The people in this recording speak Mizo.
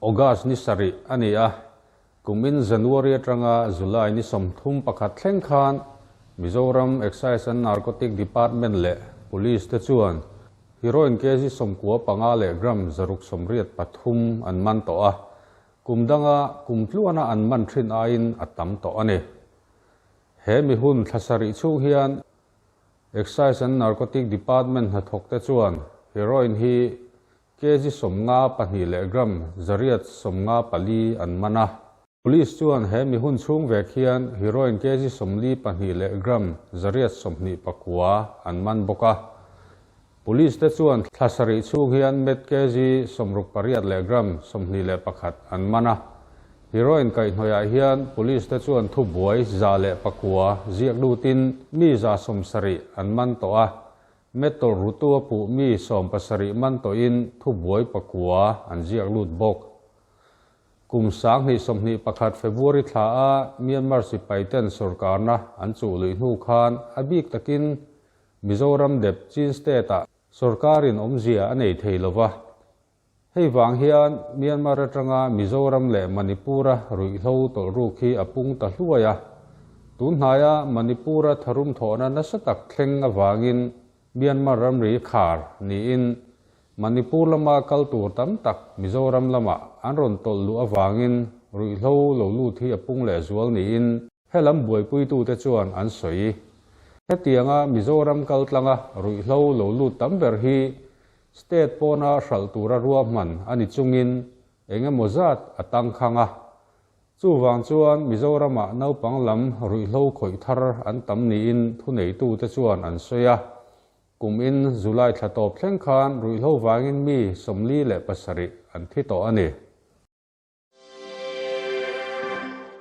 August ni sarih a ni a, kumin January atanga July ni 31 thleng khan Mizoram Excise and Narcotic Department leh Police te chuan Heroin kg 95 leh gram 683 an man tawh a, kum danga kum tluana an man thin aiin a tam tawh a ni. He mi hun thla sarih chhung hian Excise and Narcotic Department hnathawk te chuan Heroin hi kg 52 leh gram 854 an man a. Police chuan he mi hun chhung vek hian Heroin kg 42 leh gram 129 an man bawk a. Police te chuan thla sarih chhung hian Meth kg 68 leh gram 21 an man a. Heroin kaihhnawihah hian Police te chuan thubuai 109 ziak lutin mi 170 an man tawh a. Meth tawlh rutu a puh mi 70 man tawhin thubuai pakua an ziak lut bawk. Kum 2021 February thla a Myanmar sipai ten sorkarna an chuh luih hnu khan a bik takin Mizoram dep Chin State ah sorkarin awmzia a nei thei lova. Hei vang hian Myanmar atanga Mizoram leh Manipur-a ruihhlo tawlh ruk hi a pung ta hluai a. Tun hnaia Manipur-a tharum thawhna nasa tak thleng avangin Myanmar ramri khar niin Manipur lama kal tur tam tak Mizoram lamah an rawn tawlh luh avangin ruihhlo lo lut hi a pung leh zual niin helam buaipuitute chuan an sawi. Hetianga Mizoram kal tlanga ruihhlo lo lut tam ber hi state pawna hralh tura ruahman a ni chungin eng emaw zat a tangkhang a. Chuvang chuan Mizoramah naupang lam ruihhlo khawih thar an tam niin thuneitute chuan an sawi a. Kum in July thla tawp thleng khan ruihhlo vangin mi 47 an thi tawh a ni.